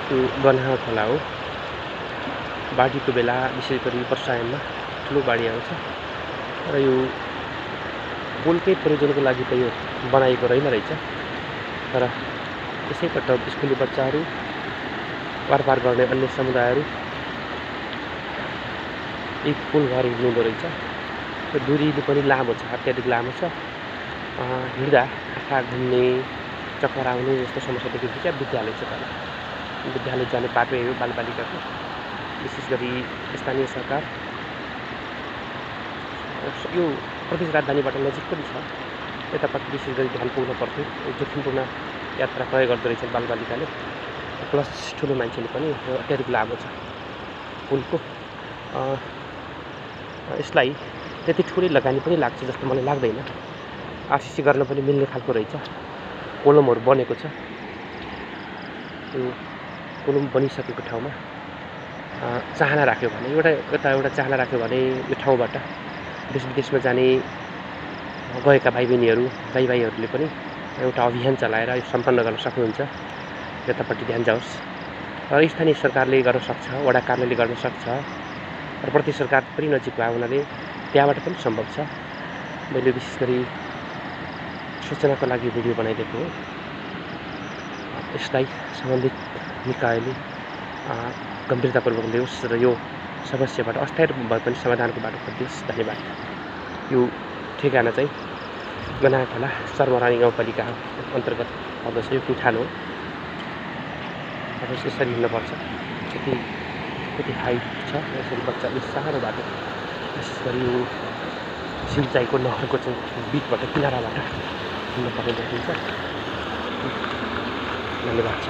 यो गन्हा खोला हो। बाढीको बेला विशेष गरी वर्षायाममा ठुलो बाढी आउँछ र यो पुलकै प्रयोजनको लागि त यो बनाइएको रहेछ। तर यसैबाट स्कुले बच्चाहरू पार गर्ने अन्य समुदायहरू यी पुल भएर हिँड्नुहुँदो रहेछ। त्यो दूरीले पनि लामो छ, अत्याधिक लामो छ। हिँड्दा आँखा घुम्ने, चक्कर आउने जस्तो समस्या देखिन्छ। विद्यालय छ तल, विद्यालय जाने बाटो यो बालबालिकाको। विशेष गरी स्थानीय सरकार यो प्रदेश राजधानीबाट नजिक पनि छ, यतापट्टि विशेष गरी ध्यान पुग्न पर्थ्यो। जोखिमपूर्ण यात्रा तय गर्दो रहेछन् बालबालिकाले, प्लस ठुलो मान्छेले पनि। अत्याधिक लामो छ पुलको। यसलाई त्यति ठुलै लगानी पनि लाग्छ जस्तो मलाई लाग्दैन। आरसिसी गर्न पनि मिल्ने खालको रहेछ। कोलमहरू बनेको छ। यो कोलम बनिसकेको ठाउँमा चाहना राख्यो भने एउटा चाहना राख्यो भने यो ठाउँबाट देश विदेशमा जाने गएका भाइ भाइहरूले पनि एउटा अभियान चलाएर यो सम्पन्न गर्न सक्नुहुन्छ। यतापट्टि ध्यान जाओस्। र स्थानीय सरकारले गर्न सक्छ, वडा कार्यालयले गर्न सक्छ, र प्रदेश सरकार पनि नजिक भएको हुनाले त्यहाँबाट पनि सम्भव छ। मैले विशेष गरी सूचनाको लागि भिडियो बनाइदिएको हो। यसलाई सम्बन्धित निकायले गम्भीरतापूर्वक लियोस् र यो समस्याबाट अस्थायी रूपमा भए पनि समाधानको बाटो खोजियोस्। धन्यवाद। यो ठेगाना चाहिँ गन्हा खोला सर्मरानी गाउँपालिका अन्तर्गत पर्दछ। यो प्युठान हो। अब यसरी हिँड्नुपर्छ। कति हाइट छ। यसरी बच्चाले सानो बाटो, विशेष गरी यो सिँचाइको नहरको चाहिँ बिचबाट किनाराबाट हिँड्नुपर्ने देखिन्छ। धन्यवाद छ।